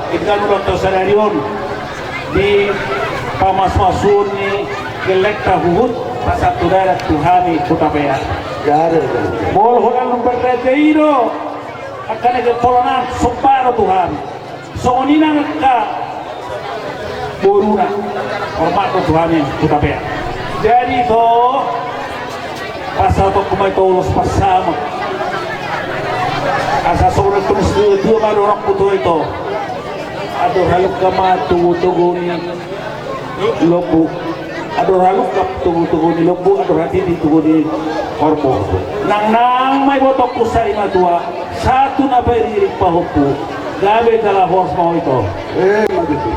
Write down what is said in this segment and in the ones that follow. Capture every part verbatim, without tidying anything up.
Ingkon ulaonta sadari on di pamasumasuon ni gellengta huhut pasahat tu adat tu hami Hutapea. Molo holan lumban raja i do angka na gelleng pola nang somba do tu hami. Songon i nang angka boruna, hormat do tu hami Hutapea. Jadi ito, pasahatonku ma ito ulos pansamot. Asa songon na tulis ni dua ma dohononku tu ho ito. Andor halumpang ma togutogu ni lombu. Andor halumpang togutogu ni lombu, andor hatiti togu ni horbo. Nangnang ma ibotongku sarimatua, sahat tu na pairingiring pahompu. Gabe jala horas ma ho ito. Eh, ma tutu.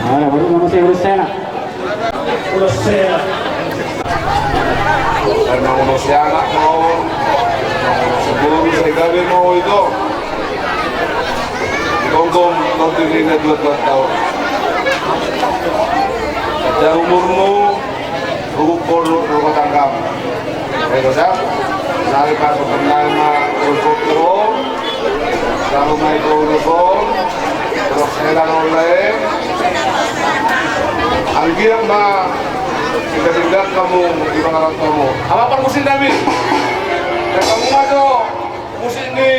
Ala, baru nama saya udah saya. Udah saya. Karena udah saya anak mau sebelum saya gawe mau itu. Tonton nanti ini dua belas tahun. Ada umurmu, Rupol rumah tangga. Ito sa, nari pasu penai ma rupol rupol, lalu ma ito rupol, terus edan oleh. Anggiat ma, tinggal-tinggal kamu di mana kamu. Apa permusim kami? Dan kamu aja. Musik ni.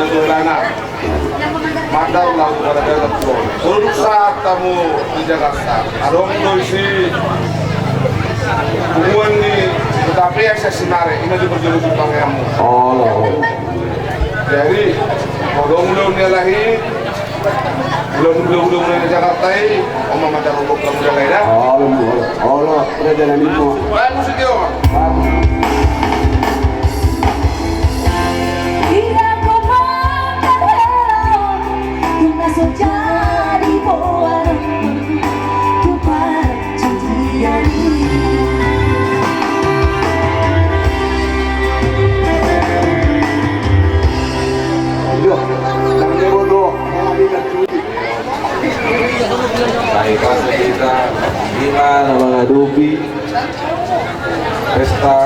Tulang. Mantap lah, pada dalam tulang. Turun saat tamu di Jakarta. Adong do isi hubungan ni, tapi ya saya sinare, ini di perjalanan pangeranmu. Oh. Jadi, kalau belum dia lahir, belum, belum, belum dari Jakarta ini, Oma mata rokok kamu udah lahir, ya? Oh, belum, belum. Oh, lo, udah jalan itu. Bagus itu, Oma. Bagus. Baik, pas kita lima nama ngadupi. Pesta,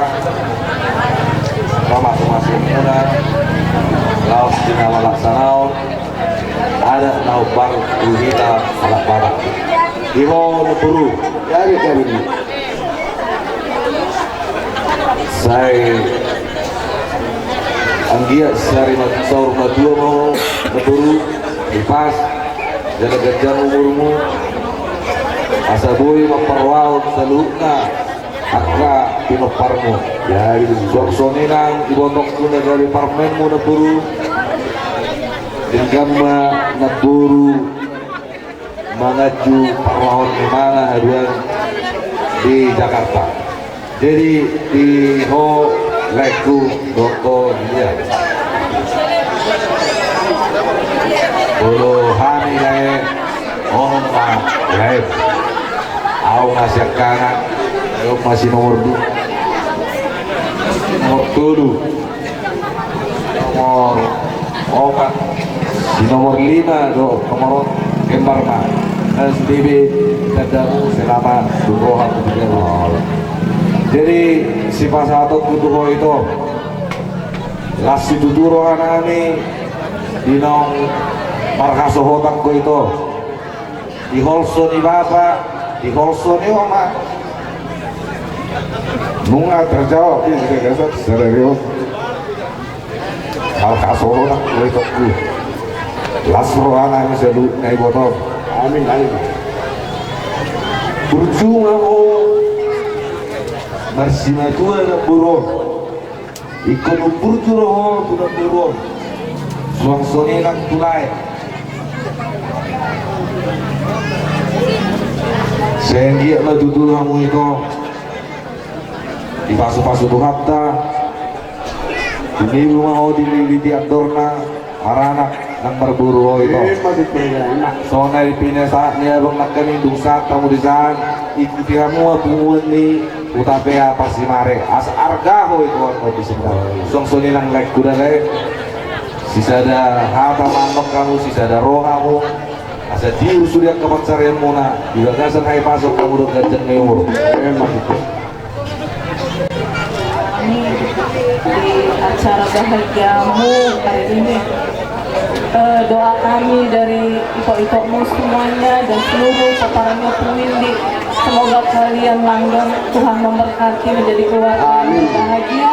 pamasu-masu muna, laos di na malaksanahon adat na umbahen tu hita halak Batak. Di ho na boru, jadi, jadi. Sai anggiat sari ma-, saur matua ma ho na boru, dipas, jala ganjang umurmu, asa boi mamparrohahon saluhutna angka pinomparmu. Jadi, suang songon i nang ibotongku na gabe parumaenmu na boru, denggan ma na boru manganju parrohahon ni imana haduan di Jakarta. Jadi, di ho laengku dohot ho dia. Molo hami lae, on ma lae. Au na siangkangan, au ma si nomor dua. Nomor tolu. Nomor opat. Si nomor lima do, nomor kembar ma. Dan S T B, tandamu selama tu roha tu pikiran. Jadi, sipasahatonku tu ho ito. Las situtu rohanami, di naung marhasohotan ho ito. Diholso ni bapa, diholso ni oma. Nunga terjawab, ya, sudah biasa, sadari on. Hal kasohotan, gue tokku. Las rohana ni saluhut na ibotom. Amin, amin. Burju ma ho. Marsimatua na boru. Ingkon umburju do ho tu na boru on. Suang songon i nang tu lae. Sai anggiat ma tutu hamu ito dipasupasu Tuhanta. Di niru ma ho dililiti andorna maranak nang marboru ho ito. Ima di pria, ima. Songon na di pinasahat ni abang nangkaning dung sahat hamu di san, ikuti hamu ma punguan ni Hutapea Parsimare, asa arga ho ito on di sendal. Suang songon i nang laengku da lae. Sisada hata ma annon hamu, sisada roha hamu. Asa tiur sude angka pansarianmuna, di bagasan hahipason hamu dohot ganjang ni umur. Ima. Ini di acara bahagiamu hari ini. Eh, doa kami dari ito-itomu semuanya dan seluruh peparannya Puindi, semoga kalian langgeng, Tuhan memberkati, menjadi keluarga yang Amin. Berbahagia.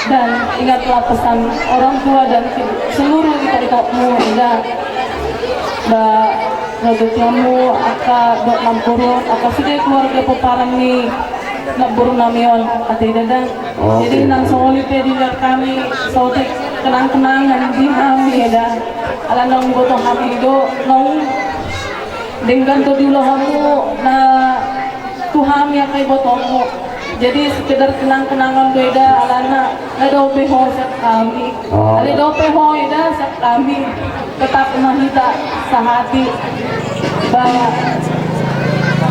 Dan ingatlah pesan orang tua dan ke-, seluruh ito-itomu, Ida, Mbak Rodotiamu, angka dok nampurun, angka sude keluarga peparan ni na boru nami on, ate Ida da. Oke. Jadi nang songon i pe dilehon hami saotik kenang-kenangan di hami, Ida. Ala naung iboto hami do, naung denggan do diula hamu na tu hami angka ibotomu. Jadi sekedar kenang-kenangan do, Ida, alana na dope ho sian hami. Oh. Alai dope ho, Ida, sian hami. Tetap ma hita sahati. Ba,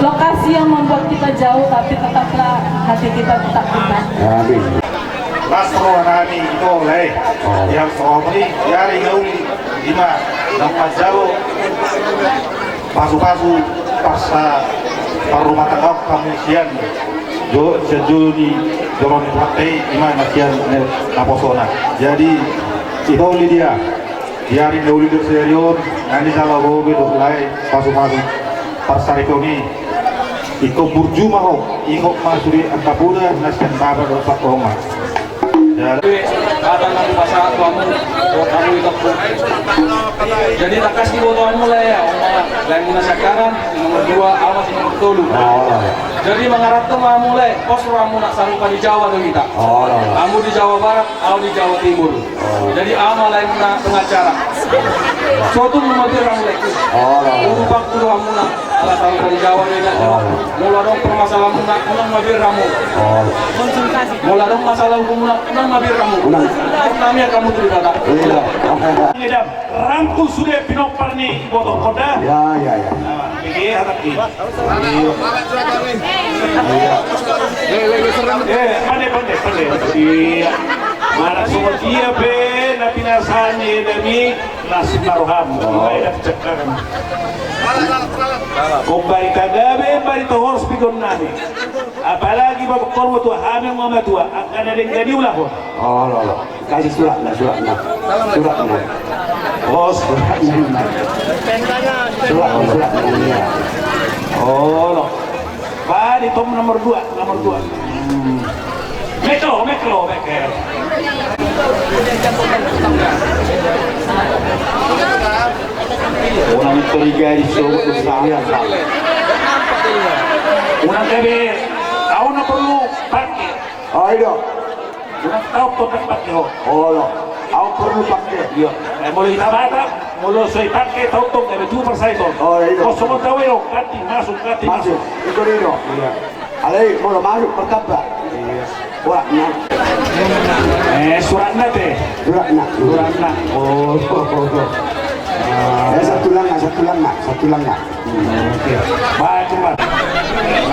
lokasi yang membuat kita jauh, tapi tetaplah hati kita tetap dekat. Amin. Las roha nami ito lae. Oh. Yang soal ini, ya, ringauli, ima, dapat jauh. Pasupasu, pasa, parrumatanggaon hamu sian jo, sian jolo ni joro ni Tuhanta i, ima na sian naposona. Jadi, ito Lidia, di ari na uli do sadari on, nunga jala ho be dohot lae, pasupasu parsaripeon i. Ingkon burju ma ho, ingot ma sude angka poda na sian bapa dohot sian oma. Hata na hupasahat tu hamu, buat hamu di tompung. Jadi tangkas diboto hamu lae, lae muna siangkangan, si nomor dua, au ma si nomor tolu. Jadi mangaranto ma hamu lae, pos rohamuna, sarupa di Jawa do hita. Hamu di Jawa Barat, au di Jawa Timur. Jadi au ma lae muna pengacara. Sotung ma mabiar hamu lae. Urupan tu rohamuna. Ala tahu dari Jawa ni, Jawa. Molo adong permasalahanmuna, unang mabiar hamu. Molo adong masalah hukumna, unang mabiar hamu. Unang. Kami akan mutu di kata. Iya. Ngedam, rangkul sude pinompar ni iboto on da. Ya, ya, ya. Nah, bege hatangki. Iya. Iya. Eh, pande, pande, pande. Iya. Mana songon dia pe na pinasahat ni Edami. Las ma roham, oh. Baen cakkaran. Hombar hita gabe, hombar hita horas pigaonnami. Apalagi bapak hormat tu hami, mamatua, angka na denggan diulahon. Olo, olo. Kasih suratna, suratna. Suratna. Oh, suratna. Suratna, suratna. Olo. Ba, di tom nomor dua, nomor dua. Hmm. Meklo, meklo, meklo. Unang curiga di sobat saya. Unang gabe, au na porlu pake. Oh, iya. Unang tahu kau dapat yo. Olo. Au porlu pake. Iya. Eh, molo hita Batak, molo so ipake tahu tu, eh, tu persai tu. Oh, iya. Kosong tahu yo, kati masuk, kati masuk. Masuk. Itu dia. Iya. Alai molo masuk pertamba. Iya. Wah, nah. Eh, suratna te. Suratna. Suratna. Oh. Eh, satu langa, satu langa, satu langa. Oke. Baik, cepat.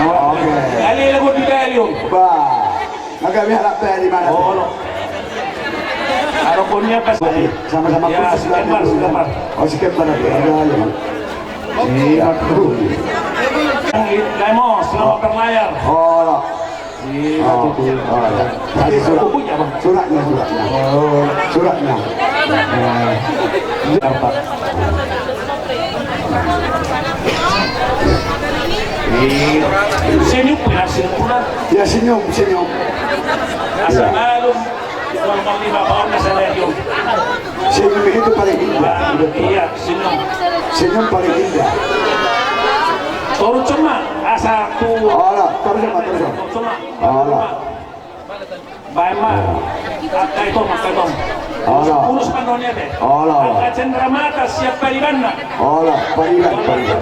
Oke. Kali lagu di Balium. Bah. Maka mi halak pe di mana? Oh, lo. Arokonnya pas. Sama-sama. Ya, khusus si Kembar, si Kembar. Oh, si Kembar. Ya, ya, ya. Iya. Lemos, selamat berlayar. Oh, lo. Iya, oh, betul. Oh, ya. Kasih surat. Bukunya, Bang. Suratnya, suratnya. Oh. Suratnya. Nah. Dapat. Senyum, ya, senyum. Ya, senyum, senyum. Asal malum, kalau mau lima pound, asal senyum. Senyum itu paling indah. Iya, senyum. Senyum paling indah. Turun semua, asal tu. Olo, turun semua, turun semua. Turun semua. Olo. Baen ma. Angka i tong, angka i tong. Olo. Urus pandonia be. Olo. Angka cendera mata siap paribanna. Olo, pariban, pariban.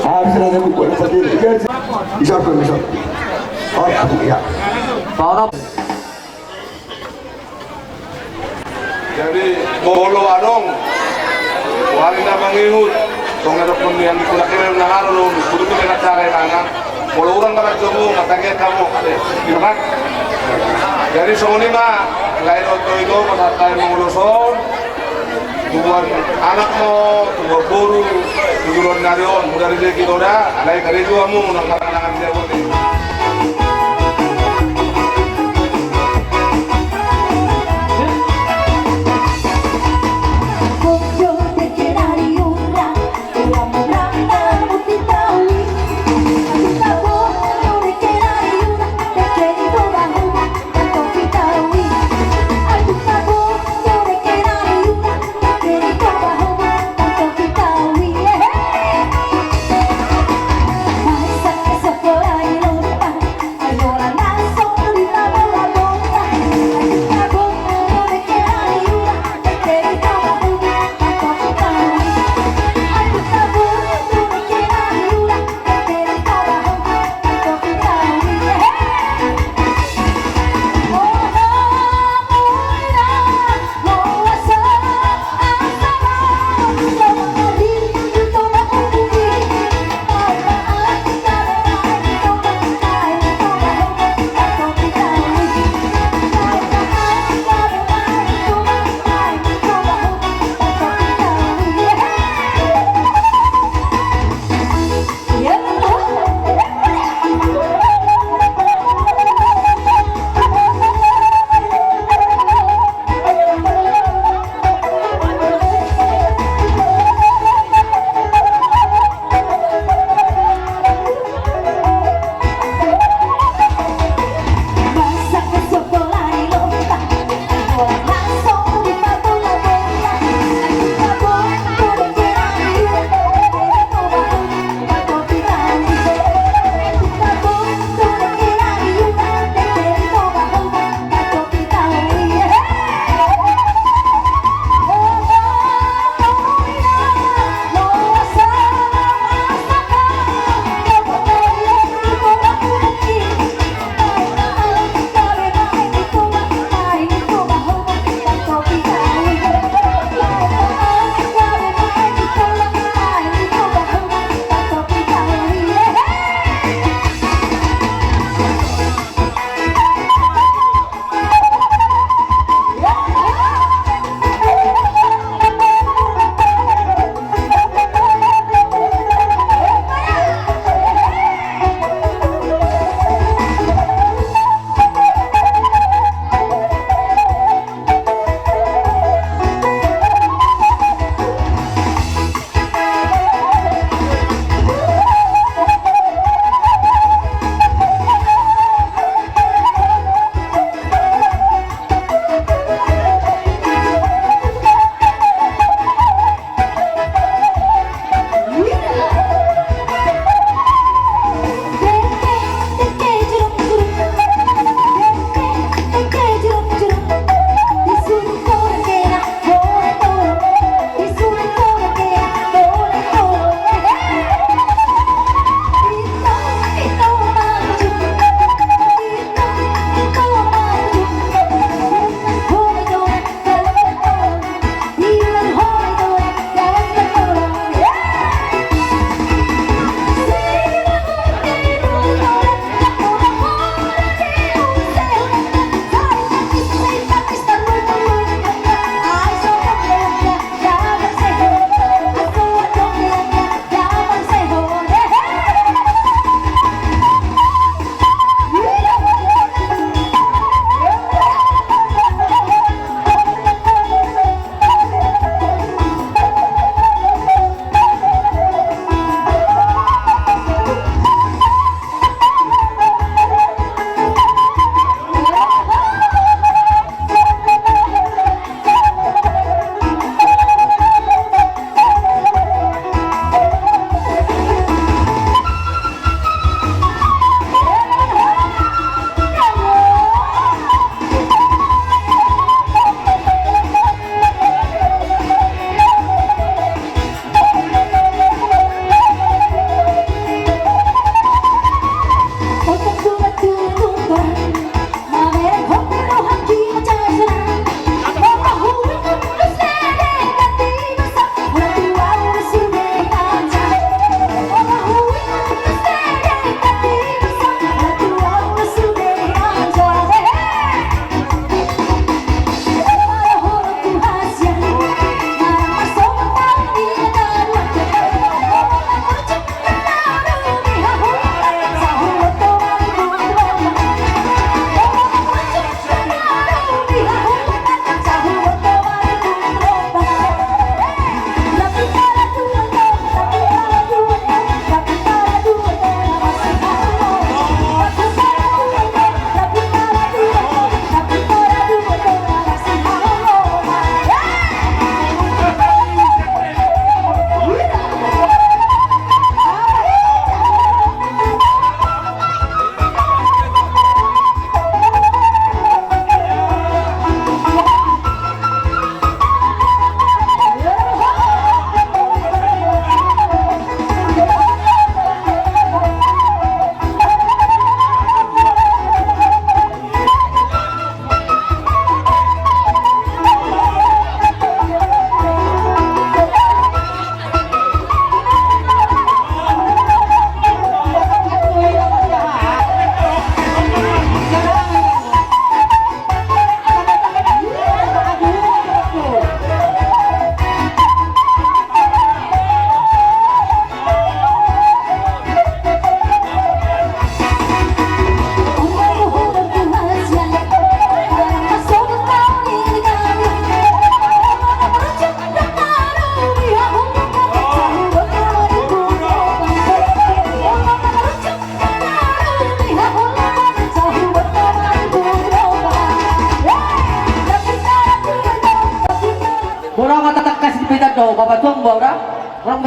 Habis ada buku, ada sendiri. Bisa, bisa. Oh, iya. Jadi molo adong wali na mangihut, songon na dokkon ni anggi kura kira na ngalo lo, butuh tu kena cara yang mana. Molo urang dapat jomu, matanggi kamu, ade, gitu kan? Jadi songon i ma, lain oto itu, pas atai mangoloson, tubuan anak mo, tubuan boru, tubuan nari on, muda di deki doda, alai kare jua mu, nang karangan dia bote.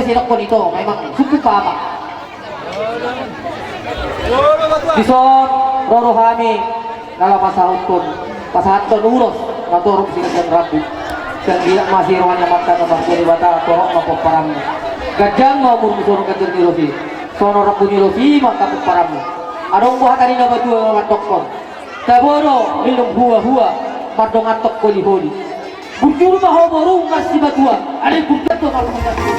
Sidokkon ito memang suku pama. Dison ro do hami na laho pasahathon, pasahathon ulos na torop siganjang rambu. Sian dia masih rohani amanta na martua Debata, torop ma pomparanmu. Ganjang ma umurmu songon ganjang ni ulos i. Songon rambu ni ulos i ma angka pomparanmu. Adong do hata ni na batua mandokkon: Tabo do minum hua-hua, mandongan tong holi-holi. Burju ma ho boru marsimatua, alai burju do marsimatua.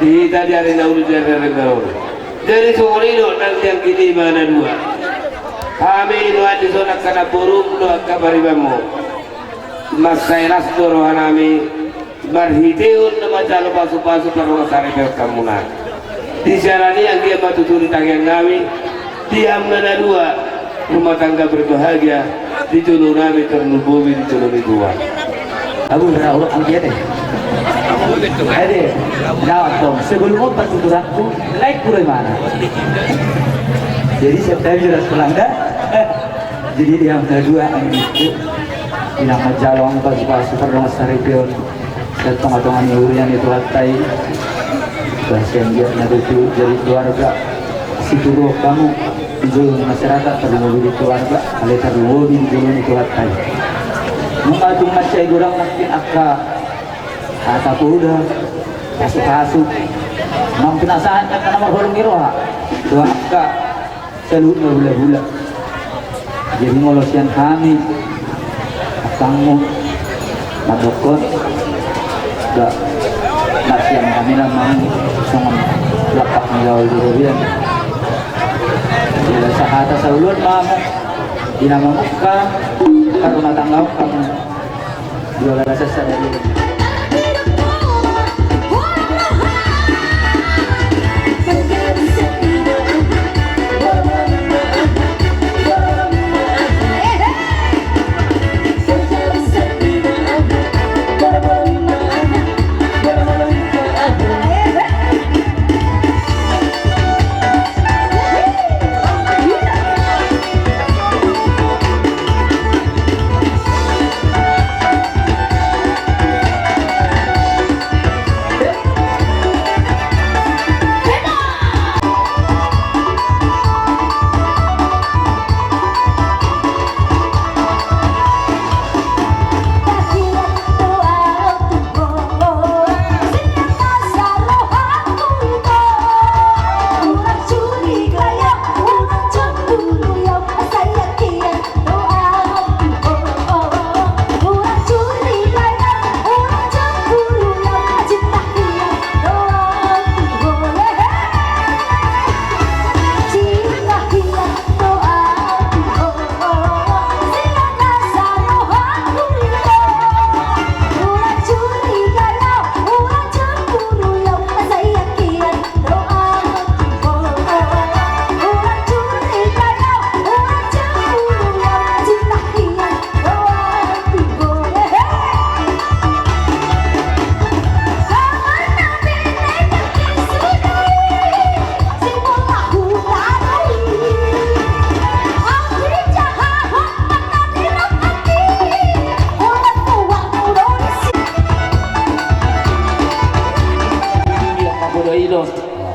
Di hita di ari na uli, di ari na uli. Jadi songon i do nang di angka i ma na dua. Hami do andi songon angka namborum do angka paribanmu. Mansai las do rohanami marhitehon na manjalo pasupasu pardongansaripeon hamuna. Di siala ni i anggiat ma tutu di tangiangnami, di hamuna na dua, rumah tangga berbahagia, di jolonami tarlumobi di jolo ni Tuhan. Abu, berapa anggiat e? Ede, jawab dong. Sebelum opat tuturanku, like pura mana? Jadi saya tahu jelas pelanggan. Jadi di hamuna na dua, anggiat i ma manjalo pasupasu pardongansaripeon. Di tongatonga ni huria ni Tuhanta i, basa anggiat na tutu jadi keluarga situruon hamu di jolo ni masyarakat, tarlumobi di keluarga, ale tarlumobi di jolo ni Tuhanta i. Nunga tung mansai godang nangkin angka hata poda, pasupasu, nang pinasahat angka na marholong ni roha tu angka saluhutna hulahula. Jadi molo sian hami angkangmu mandok on, da, na sian hami na mang songon lapak ni laol di robian. Jadi sahata saulon ma hamu, di na mamungka, karumah tangga hamu.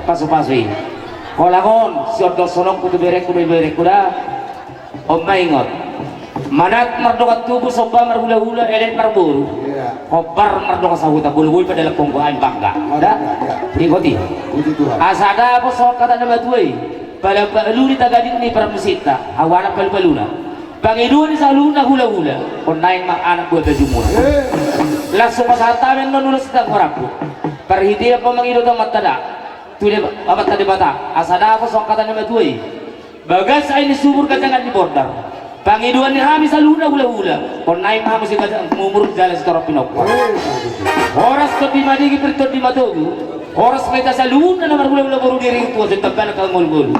Pasu-pasu i. Holan on, siondok sonongku tu berengku dohot ibeberengku da. On ma ingot. Manat mardongan tubu, somba marhulahula, elek marboru. Iya. Hombar mardongan sahuta, golgol pada lepong gua, ain bangga. Da? Bangga, iya. Ingot i. Puji Tuhan. Asa dapot songon hata ni na matua i. Pala palu ni tagading ni parmusikta, ahu anak palu-paluna. Pangidoan ni saluhutna hulahula, on naeng ma anak buha bajumuna. Eh. Laos so pasahat hami annon ulos di tangan rambu. Parhitean pamangidoan tu Amanta da. Tu Deba-, Amanta Debata. Asa dapot songon hata ni na matua i. Bagas aek ni subur, gajangan ni bondar. Pangidoan ni hami saluhutna hulahula. On naeng ma hamu sigajangan umur jala sitorop pinompar. Horas tondi madigi, pir tondi matogu. Horas ma hita saluhutna na marhulahula boru ni ringgas tua, so tambana hangoluholu.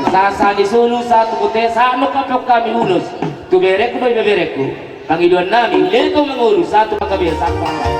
Sahat-sahat ni solu, sahat tu bontean, sahat nang pe on hami ulos. Tu berengku dohot ibeberengku. Pangidoan nami, leleng mangolu, sahat tu panggabean, sahat tu panggabean.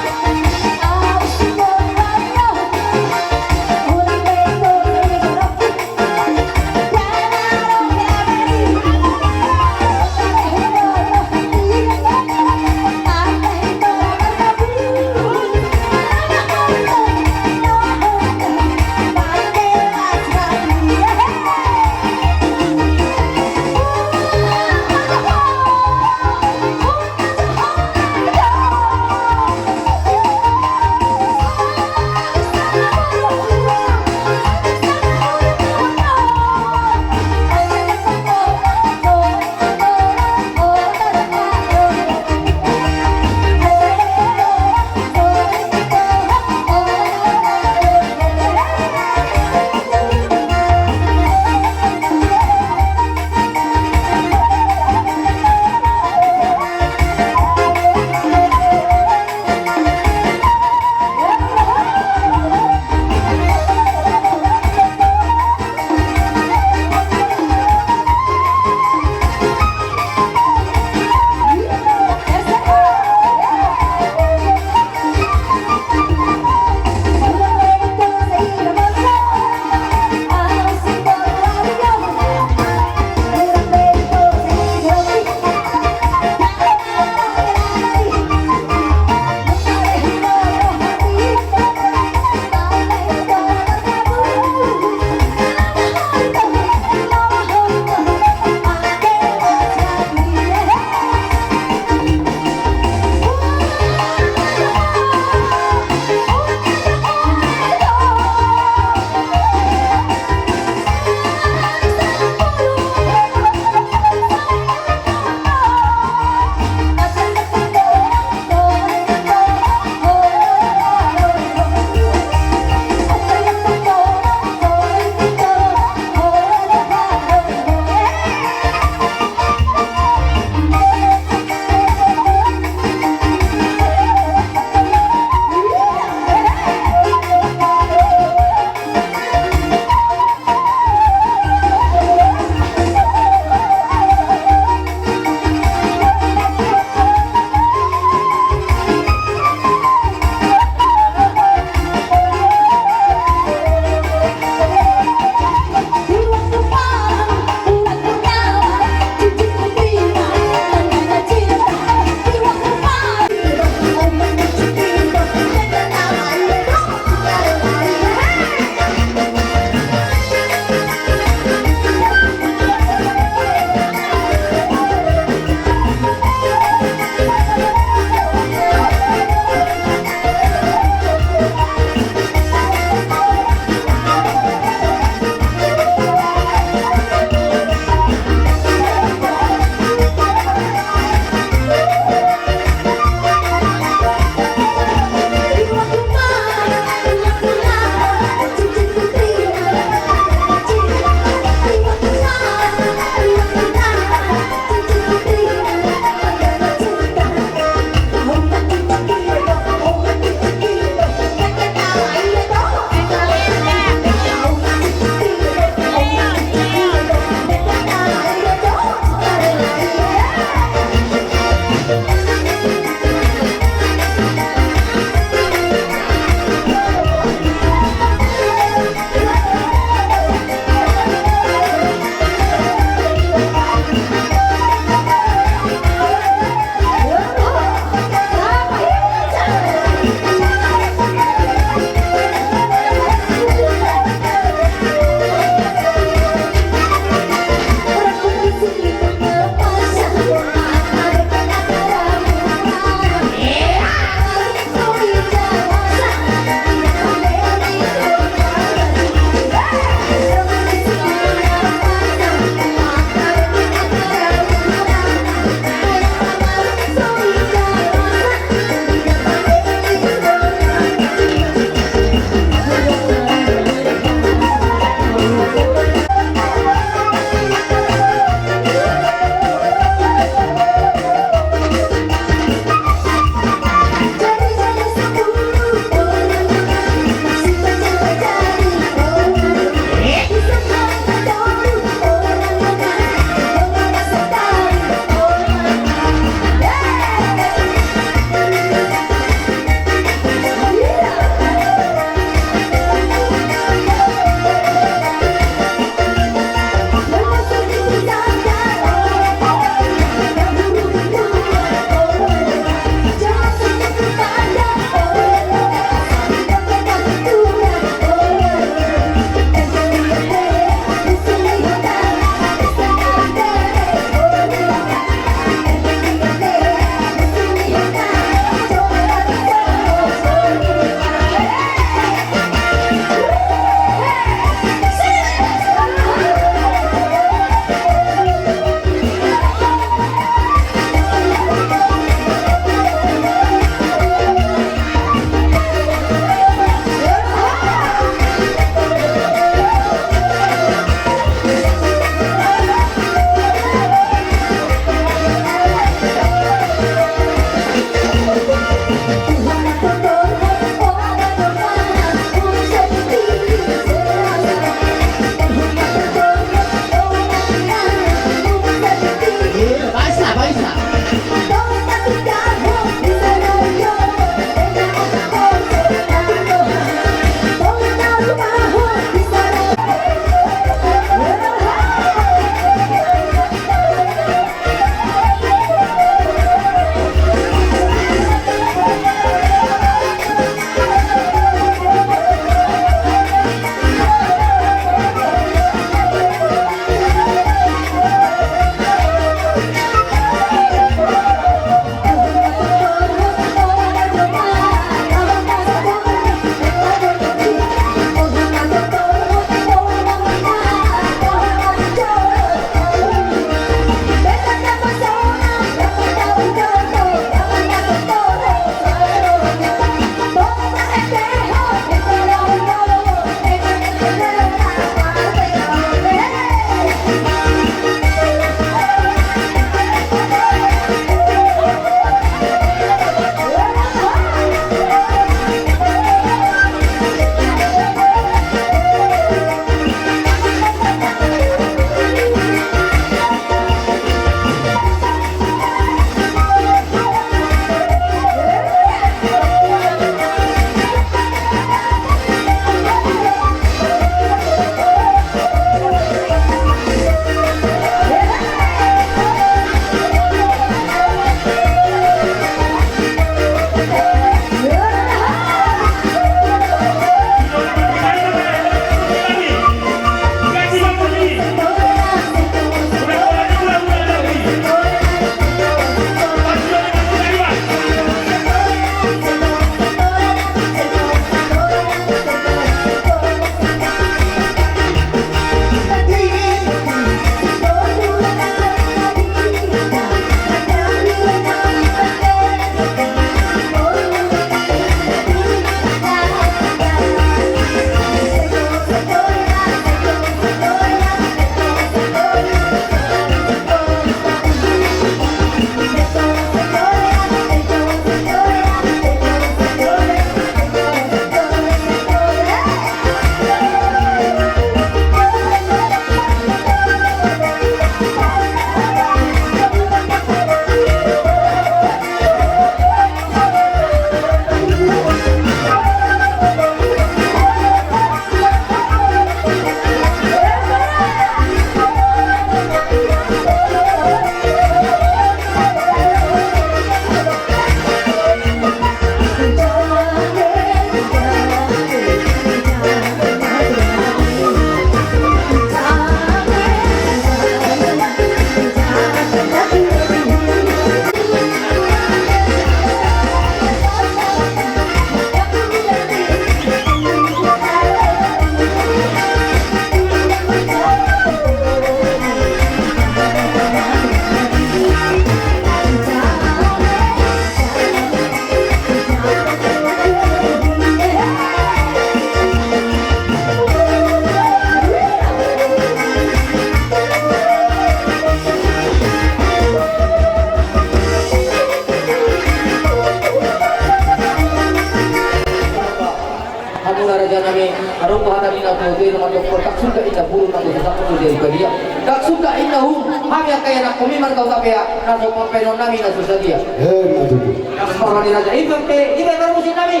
Tau tena mandok, ndang suda inna burung na so sasangkut tu jari badia. Ndang suda inna hum, hami angka ianakhonmi marga Hutapea, na so pambahenon nami na so sadia. Eh, ma tutu. Ndang marwali raja, ipe pe, ipe parmusik nami.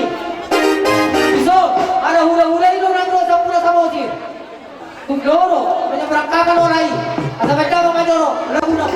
Iso, ala hulahula i do nang ro sampulu samosir. Tung do ro, menyeberang kapal ora i. Asa baen damang ma jolo, lagu na.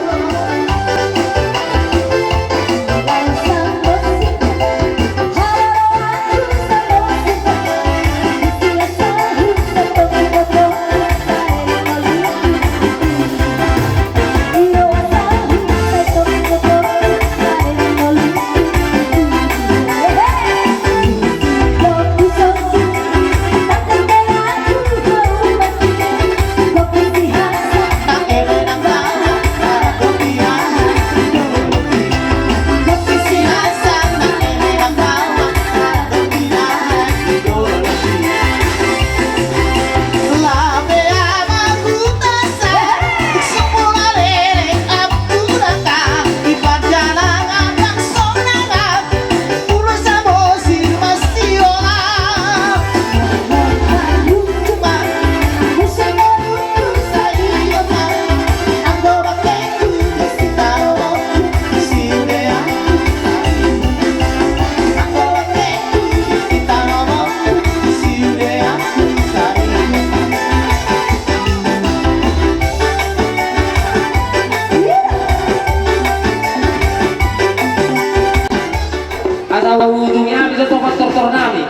Asa ujungna bisa tongkon tortor nami.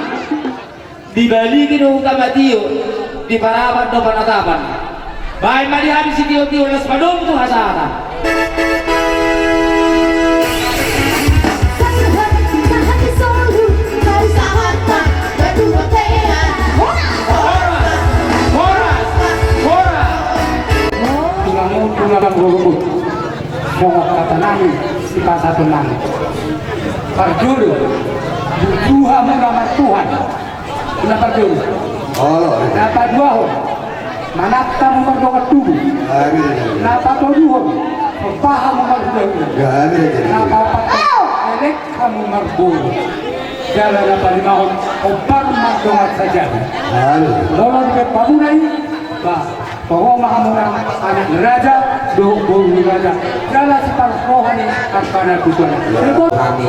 Dibaligi do huta ma tio, di parapan do panatapan. Baen ma di hami sitio-tio las padomu tu hasahatan. Horas, horas, horas. Tulang, tulang, tulang, tulang. Songon hata nami, sipasahaton nami. Parjolo, butuha muna ma Tuhan. Na parjolo. Olo. Na paduahon, manat hamu mardongan tubu. Amin. Na patoluhon, somba hamu marhulahula. Amin. Na paopathon, elek hamu marboru. Jala na palimahon, hombar mardongan sajabu. Amin. Molo dibaen hamuna i, ba, tongon ma hamuna anak ni raja dohot boru ni raja, jala siparroha ni angka na tutuana. Hami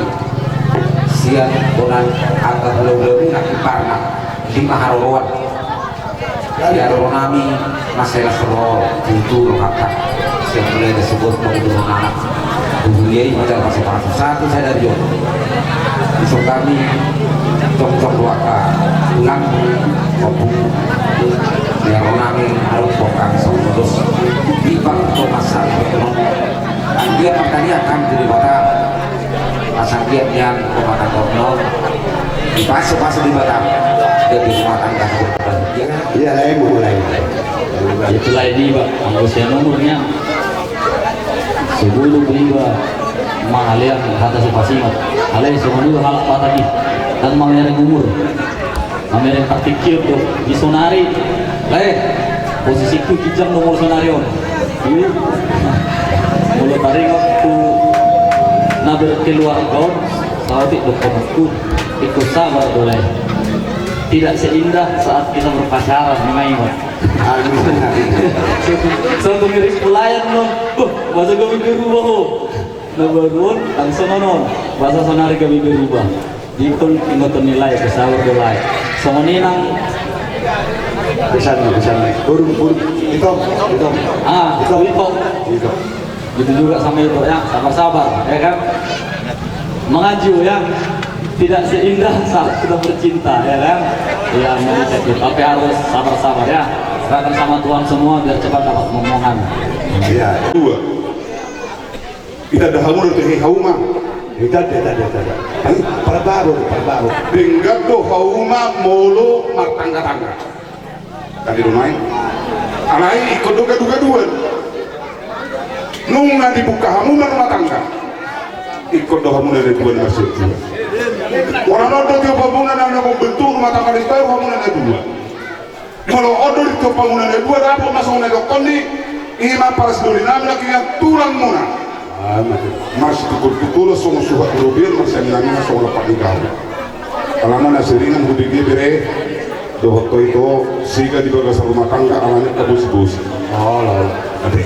sian bona ni angka hulahula muna, Kiparna, lima haroroan. Di haroro nami, mansai las ro tutu rohanta. Sian mulai na sogot ma tu anak. Huria i ma jala pasu-pasu satu sadari on. Dison hami jongjong do angka tulang, ompung. Di haroro nami, adong hami songon dos. Di pang Tomas Sari Petrono. Anggiat martangiang hami tu Debata. Asa anggiat nian rumah tangga on dipasu-pasu Debata. Jadi rumah tangga on bahagia. Iya, lae, mulai. Itu lae, di ba, anggo sian umur nian. Sebelum riba, mangalean hata sipasingot. Alai songon i halak Batak i, dan mamereng umur. Mamereng partingkian do. Di sonari, lae, posisiku ginjang do molo sonari on. Iya. Molo taringot tu na berkeluarga on, saotik dohononku, ingkon sabar do, lae. Tidak seindah saat kita berpacaran, memang ingat. Aduh. Songon ngiring pelayan, no. Wah, bahasa gabe berubah, ho. Na baru on, langsung on, on. Bahasa sonari gabe berubah. Ingkon, ingkon ni lae, ingkon sabar do, lae. Songon i nang. Pesan, pesan. Burung, burung. Ito, ito. Ah, ito, ito. Ito. Gitu juga sama itu, ya, sabar-sabar, ya kan? Mengaji, ya. Tidak seindah saat kita bercinta, ya kan? Ya, mengecek itu. Tapi harus sabar-sabar, ya. Serahkan sama Tuhan semua biar cepat dapat momongan. Iya, dua. Ita da hamu do tu he hauma. Ita da, ita da, ita da. Ai, parbaro, parbaro. Denggan do hauma molo martangga-tangga. Tadi rumai. Alai ingkon do gadugaduan. Nunga dibuka hamu marrumah tangga, ingkon do hamu na dua na marsitua. Molo on do tiop hamuna na, na mambentuk rumah tangga, dipaihut hamu na dua. Molo on do tiop hamuna na dua, dapot ma songon na didokkon ni, i ma parsidoli nami na kirian tulang muna. Ah, mate. Marsitungkol-tungkol songon suhat ni robean, marsiamin-aminan songon lompat ni gaol. Alana na siringan hubege bere. Dohot ho ito, sega di bagasan rumah tangga alani angka bosi-bosi. Ate.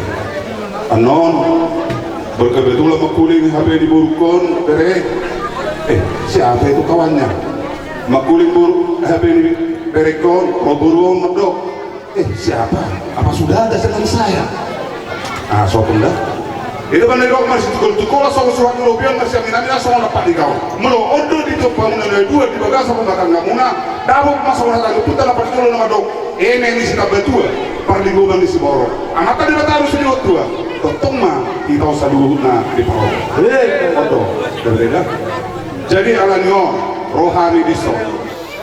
Annon, berkebetulan mangkuling hape di borungkon, bere. Eh, siapa itu kawannya? Mangkuling boru, hape di berekon, ro boru on mandok. Eh, siapa? Apa sudah ada dengan saya? Ah, sotung da. Ida bana didok masitukol-tukolan, songon suhat ni lobian, masiamin-aminan, songon na padigaon. Molo on do di tompamuna na dua di bagasan rumah tanggamuna, dapot ma songon hata ni ompunta na parjolo na mandok, eme ni sitambatua, parlinggoman ni siborok. Amanta Debata do so diboan tua, tongtong ma hita on saluhutna diparorot. Eh, on do, bere da. Jadi alani on, ro hami dison.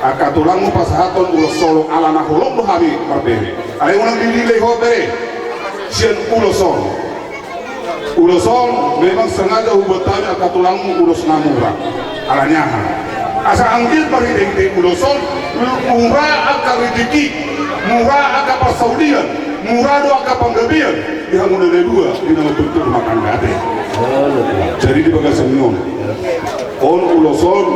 Angka tulangmu pasahathon ulos holong ala na holong do hami marbere. Alai unang dilehon bere sian ulos on. Ulos on memang sengaja hubuat hami angka tulangmu ulos na mura. Alani aha? Asa anggiat marhite-hite ulos on mura angka rejeki, mura angka parsaulian, mura do angka panggabean di hamuna na dua di na mambentuk rumah tangga ate. Jadi di bagasan ni on, on ulos on,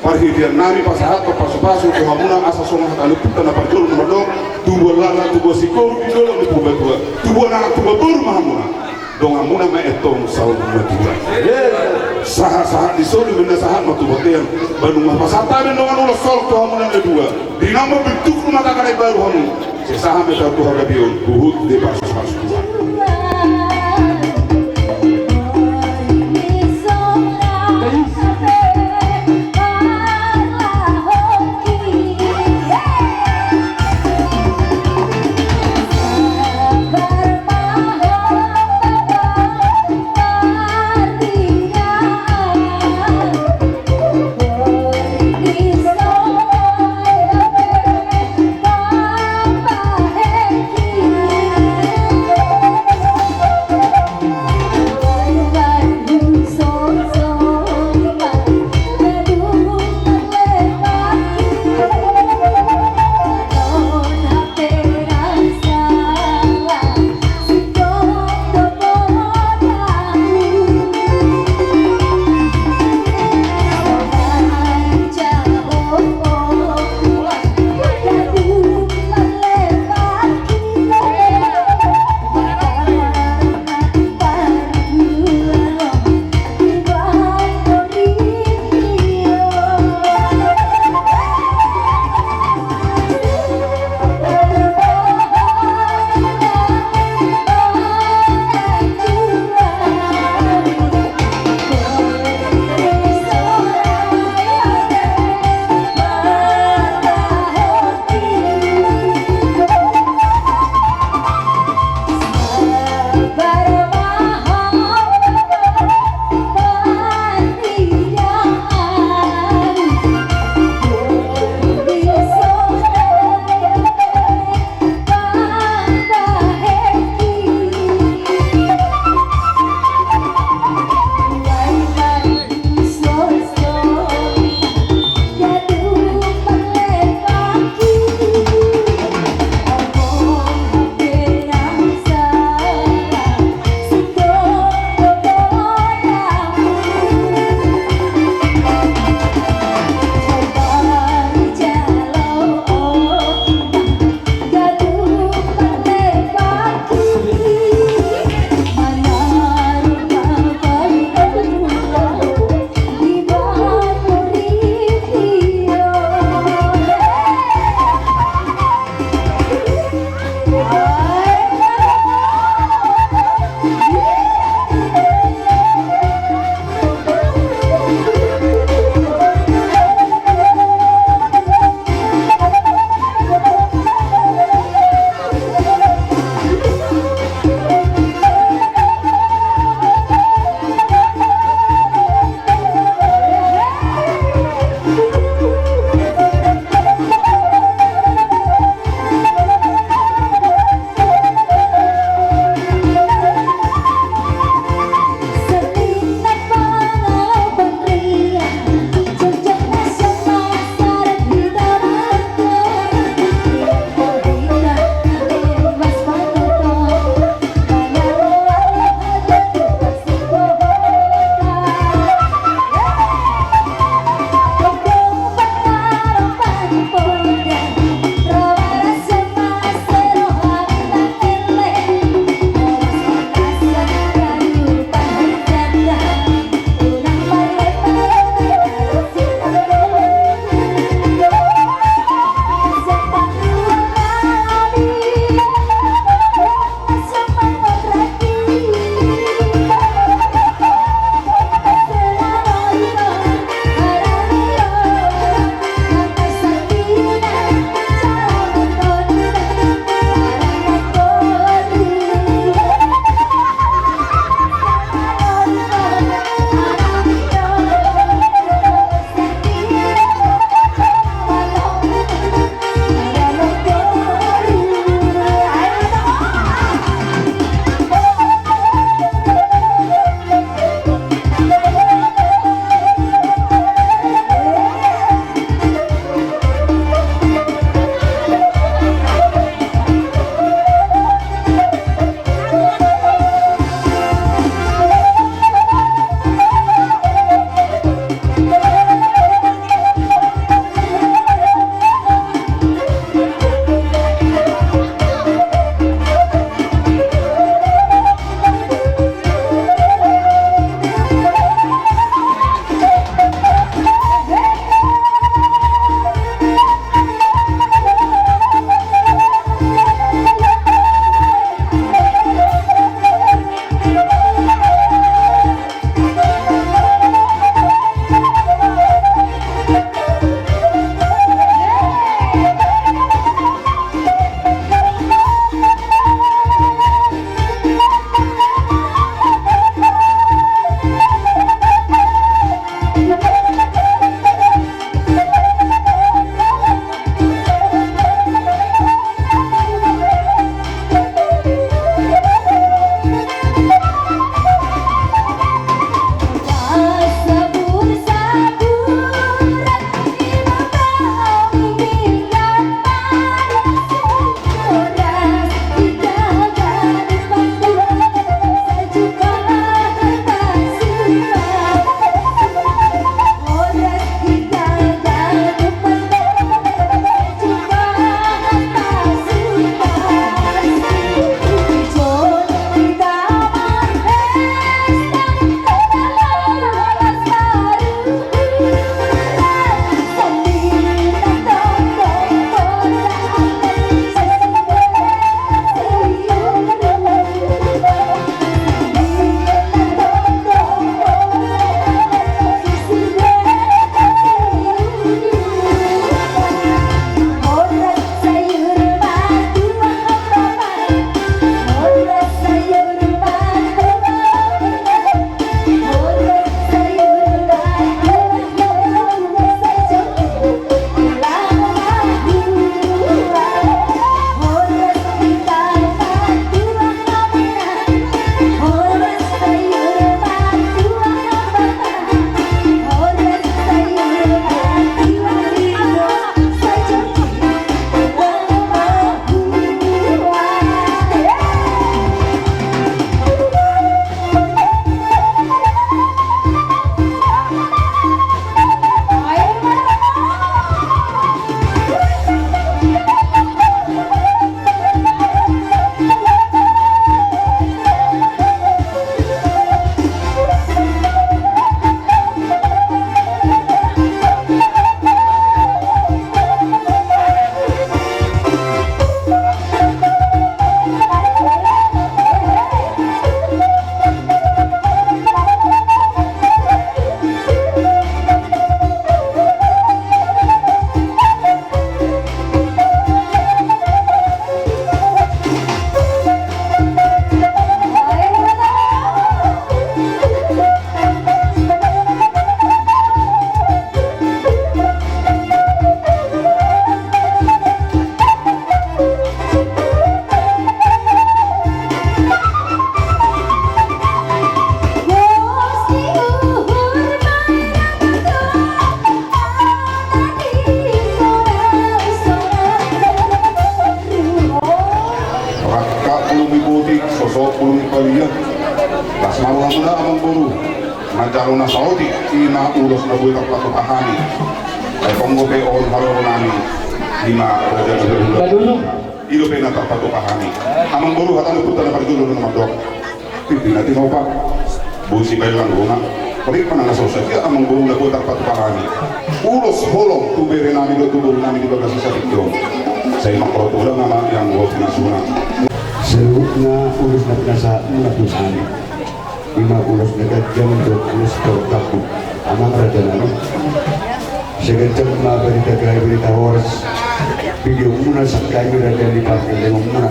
parhitean nami pasahathon pasu-pasu tu hamuna asa songon hata ni ompunta na parjolo na mandok, tubuan laklak tubuan singkoru di dolok ni Purbatua, tubuan anak tubuan boru ma hamuna. Donganmuna ma antong saur matua. Sahat-sahat ni solu ma na sahat ma tu bontean. Baen ma pasahat hami dongan ulos holong tu hamuna na dua di na mambentuk rumah tangga na imbaru hamu. Sai sahat ma taon tu hagabeon huhut di pasu-pasu Tuhan. Mauliate ma amangboru, manjalo na saotik, i ma ulos na boi tarpatupa hami. Ai tonggo pe on haroro nami, i ma raja na berhula. I do pe na tarpatupa hami. Amangboru, hata ni ompunta na parjolo na mandok. Pipi na tinopa. Boi sibaen langgona. Paling mana na sosa dia amangboru na boi tarpatupa hami. Ulos holong tu bere nami dohot tu boru nami di bagasan sadari on. Sai mangkorot ulang ama yang gua pinasuna. Seluruhna ulos na pinasahat muna tu hami. I ma ulos na ganjang dohot ulos torus. Amang raja nami. Sai ganjang ma barita gabe, barita horas. Video muna sangkami raja ni partai lemong muna.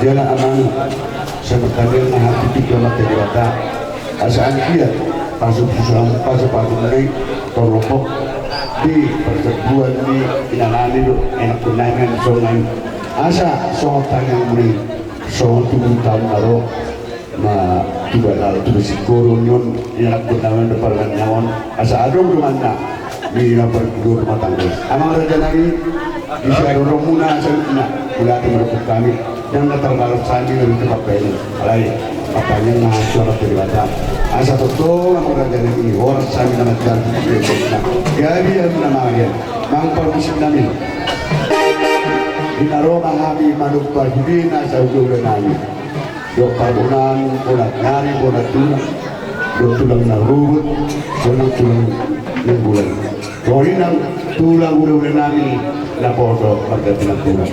Jala amang, sai martangiang ma hami tu Amanta Debata. Asa anggiat, pasu-pasu, pasu-pasu muna i, torlopok. Di parsabuan ni inanami dohot anakkonnami songon i. Asa, songon tangiang muna i, songon tu taon na ro. Ma tuba laho tuba singkoru on, ianakkon na on, parman na on, asa adong donganna di na parguruan rumah tangga. Amang raja nami, di siadoron muna saluhutna, mauliate ma dohot hami, dan na tarbalos hami na di tempat ini. Alai, pertanyaan na suara teribata. Asa totol amang raja nami, horas hami na manjalo di tempat na. Gabe hami na mangadia, amang parmusik nami. Di na ro ma hami manumpak hudena saudara nami. Dohot parbonaan, bonat ni ari, bonat tulang. Dohot tulang na rubut, bonat tulang na bulan. Dohot inang tulang ula-ula nami, na poso marga Pinampuran.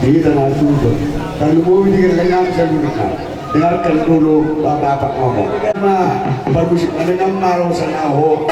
Di tanah Tuban. Tarlumobi di gelleng nami saluhutna. Dengarkan dulu bapak-bapak ngomong. Ma, parmusik na dengan malo sana ho.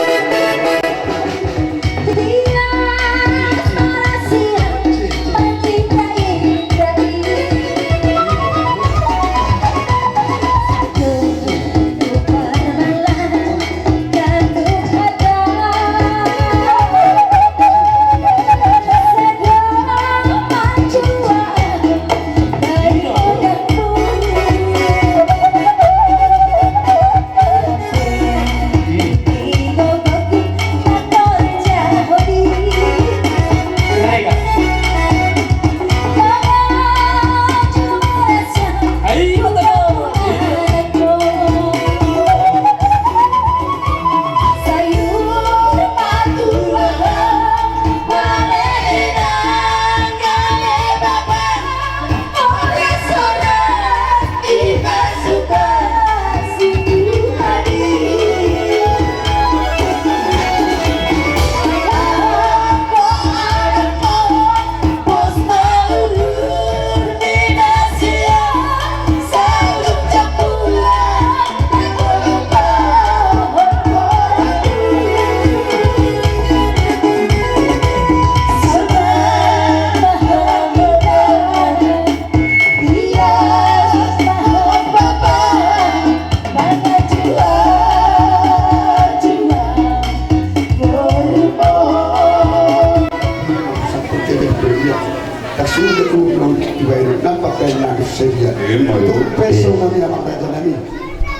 Sude tu non dibaen nampak baen nami sedia. Ima, tu peso nami amang raja nami.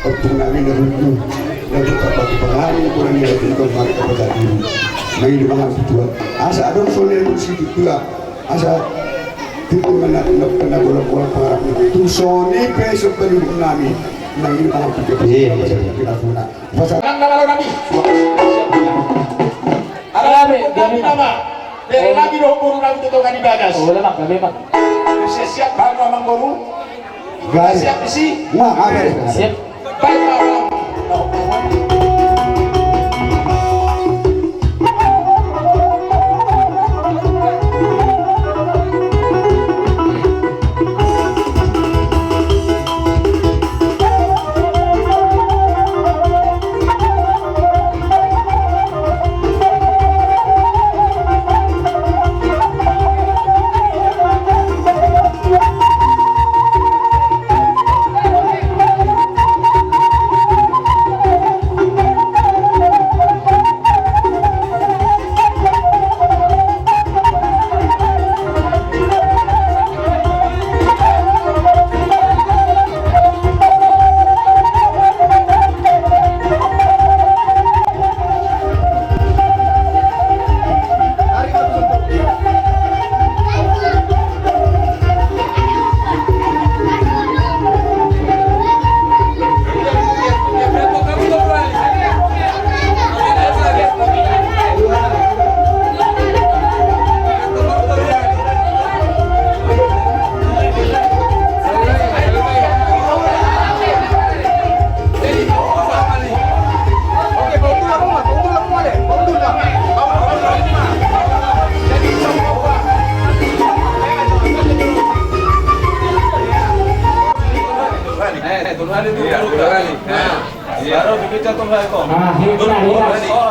Ompung nami na rundu. Na buka batu pangani kurang ia tinggal mari kepada diri. Main di mangan tuan. Asa adong soler musik tua. Asa tipu mana nak kena bola-bola parah. Tu soni peso peluru nami. Main di mangan tuan. Iya, iya. Kita guna. Pasal. Nang na malo nami. Ala nami, nami nama. Dari nami dohot boru nami tu tonga ni bagas. Oh, lemak, lemak. Siap-siap baru amangboru. Siap disi. Wah, ada. Siap. Baik, Pak.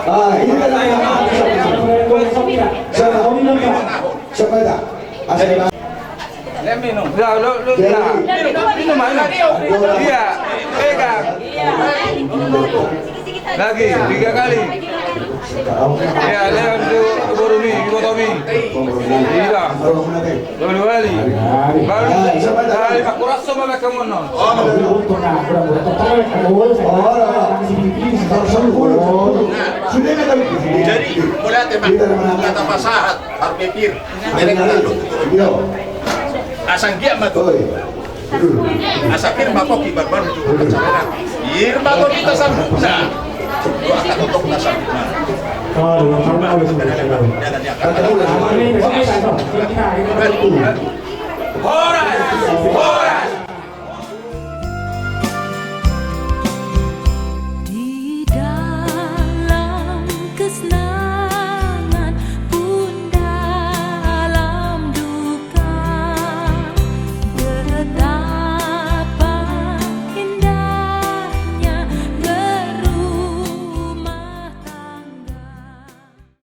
Ah, ini kan ada. Siapa? Siapa itu? Asal. Minum. Ya, lu, lu, nah. Minum, minum, minum. Iya, pegang. Lagi, tiga kali. Ya, Leon tu, Borumi, Ibotomi. Iya. Dua kali. Baru, kali, Pak Kuraso, mana kamu, non? Jadi, mulai tema, kata pasahat, harus mikir. Mereka. Asa anggiat ma tu. Asa pir ma toki barbar tu. Pir ma toki ta sambutna. Angka totok na sambutna. Horas! Horas!